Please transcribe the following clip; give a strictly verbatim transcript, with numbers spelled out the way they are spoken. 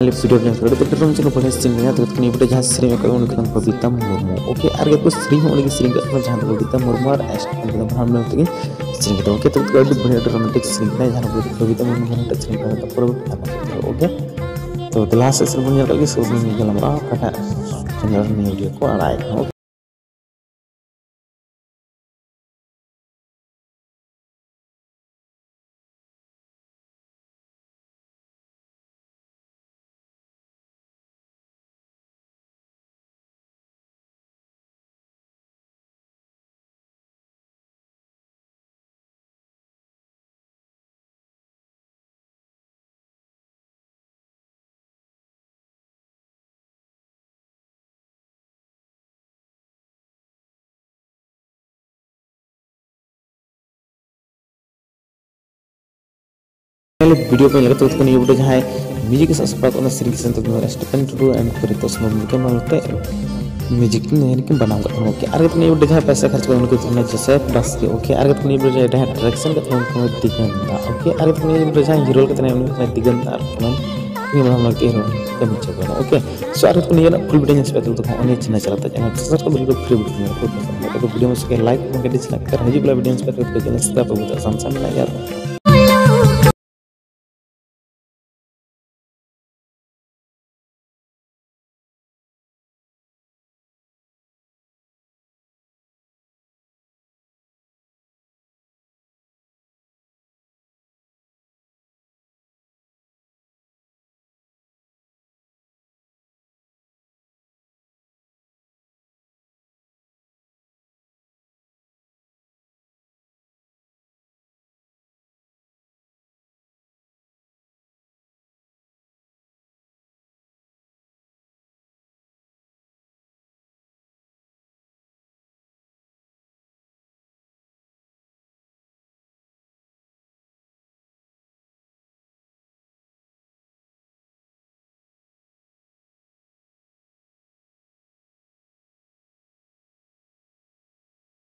Finally video ᱯᱮ ᱧᱮᱞ ᱠᱮᱫᱟ, ᱟᱹᱰᱤ ᱵᱮᱴᱟᱨ ᱢᱤᱫᱴᱮᱱ ᱥᱮᱨᱮᱧ ᱚᱠᱟ ᱩᱱᱤ ᱠᱷᱚᱱ ᱵᱚᱵᱤᱛᱟ ᱢᱩᱨᱢᱩ᱾ ᱳᱠᱮ, ᱟᱨ ᱜᱟᱛᱮ ᱠᱚ, ᱥᱮᱨᱮᱧ ᱦᱚᱸ ᱩᱱᱤᱜᱮ ᱥᱮᱨᱮᱧ ᱠᱟᱜ ᱠᱟᱱᱟ, ᱡᱟᱦᱟᱸ ᱫᱚ ᱵᱚᱵᱤᱛᱟ ᱢᱩᱨᱢᱩ ᱟᱨ ᱮᱥ ᱠᱷᱟᱱ ᱵᱚᱱ ᱛᱮᱜᱮ ᱥᱮᱨᱮᱧ ᱠᱮᱫᱟ᱾ ᱳᱠᱮ, ᱛᱚ ᱟᱹᱰᱤ ᱵᱟᱹᱲᱤᱡ, ᱟᱹᱰᱤ ᱨᱚᱢᱟᱱᱴᱤᱠ ᱥᱮᱨᱮᱧ ᱠᱟᱱᱟ, ᱡᱟᱦᱟᱸ ᱫᱚ ᱵᱚᱵᱤᱛᱟ ᱢᱩᱨᱢᱩ ᱠᱷᱚᱱ ᱢᱤᱫᱴᱮᱱ ᱥᱮᱨᱮᱧ ᱠᱟᱱᱟ, ᱛᱟᱨᱯᱚᱨᱮ ᱵᱚᱱ ᱧᱮᱞ ᱠᱟᱜ ᱜᱮ ᱥᱮ ᱵᱟᱵᱚᱱ ᱧᱮᱞ ᱧᱟᱢᱟ ᱚᱠᱟᱴᱟᱜ ᱪᱮᱱᱮᱞ ᱨᱮ ᱱᱤᱭᱟᱹ ᱵᱷᱤᱰᱤᱭᱳ ᱠᱚ ᱟᱲᱟᱜ ᱮᱫ ᱠᱟᱱᱟ᱾ ᱵᱷᱤᱰᱤᱭᱳ ᱠᱚ ᱧᱮᱞ ᱠᱟᱛᱮ ᱠᱚ ᱱᱤᱭᱟᱹ ᱵᱷᱤᱰᱤᱭᱳ ᱡᱟᱦᱟᱸᱭ ᱢᱤᱭᱩᱡᱤᱠ ᱮ ᱥᱟᱵ ᱥᱟᱯᱲᱟᱣ ᱠᱟᱜ ᱚᱱᱟ ᱥᱮᱨᱮᱧ ᱥᱮᱱ ᱛᱮ ᱥᱴᱤᱯᱮᱱ ᱴᱩᱰᱩ ᱮᱱᱰ ᱯᱨᱤᱛᱳᱥ ᱢᱩᱨᱢᱩ ᱠᱤᱱ ᱵᱟᱱᱟᱣ ᱛᱮ ᱢᱤᱭᱩᱡᱤᱠ ᱱᱤᱭᱟᱹ ᱠᱤᱱ ᱵᱮᱱᱟᱣ ᱠᱟᱜ ᱛᱟᱦᱮᱱᱟ᱾ ᱳᱠᱮ, ᱟᱨ ᱱᱤᱭᱟᱹ ᱵᱷᱤᱰᱤᱭᱳ ᱡᱟᱦᱟᱸᱭ ᱯᱚᱭᱥᱟ ᱠᱷᱚᱨᱪᱟ ᱠᱟᱜ ᱩᱱᱤ ᱠᱚ ᱛᱟᱦᱮᱱᱟ ᱡᱳᱥᱮᱯ ᱵᱟᱥᱠᱮ᱾ ᱳᱠᱮ, ᱟᱨ ᱱᱤᱭᱟᱹ ᱵᱷᱤᱰᱤᱭᱳ ᱡᱟᱦᱟᱸᱭ ᱰᱟᱭᱨᱮᱠᱥᱚᱱ ᱠᱟᱜ ᱛᱟᱦᱮᱱᱟ ᱩᱱᱤ ᱠᱚ ᱫᱤᱜᱟᱱ ᱫᱟ᱾ ᱳᱠᱮ, ᱟᱨ ᱱᱤᱭᱟᱹ ᱵᱷᱤᱰᱤᱭᱳ ᱡᱟᱦᱟᱸᱭ ᱦᱤᱨᱳ ᱠᱟᱜ ᱛᱟᱦᱮᱱᱟ ᱩᱱᱤ ᱠᱚ ᱫᱤᱜᱟᱱ ᱫᱟ ᱟᱨ ᱚᱱᱟ ᱱᱤᱭᱟᱹ ᱵᱟᱱᱟᱣ ᱞᱟᱹᱜᱤᱫ ᱦᱤᱨᱳ ᱠᱟᱹᱢᱤ ᱦᱚᱪᱚ ᱠᱟᱱᱟ᱾ ᱳᱠᱮ, ᱥᱳ ᱟᱨ ᱱᱤᱭᱟᱹ ᱨᱮᱱᱟᱜ ᱯᱷᱩᱞ ᱵᱷᱤᱰᱤᱭᱳ ᱧᱮᱞ ᱥᱟᱱᱟᱭᱮᱫ ᱯᱮ ᱛᱟᱦᱮᱸ ᱩᱱᱤ ᱪᱮᱱᱮᱞ ᱪᱟᱞᱟᱜ ᱛᱮ ᱪᱮᱱᱮᱞ ᱥᱟᱵᱥᱠᱨᱟᱭᱤᱵ ᱞᱟᱹᱜᱤᱫ ᱯᱷᱨᱤ ᱵᱷᱤᱰᱤᱭᱳ ᱧᱮᱞ ᱯᱮ᱾ ᱵᱷᱤᱰᱤᱭᱳ ᱢᱚᱡᱽ ᱜᱮ ᱞᱟᱭᱤᱠ ᱮᱢ ᱠᱟᱹᱴᱤᱡ ᱪᱮᱱᱮᱞ ᱦᱤᱡᱩᱜ ᱠᱟᱱᱟ ᱵᱷᱤᱰᱤᱭᱳ ᱧᱮᱞ ᱯᱮ ᱛᱟᱦᱮᱸ ᱪᱮᱱᱮᱞ ᱥᱟᱵᱥᱠᱨᱟᱭᱤᱵ ᱟᱵᱚ ᱥᱟᱱᱥᱟᱱ ᱢᱮᱱᱟᱜ ᱜᱮᱭᱟ᱾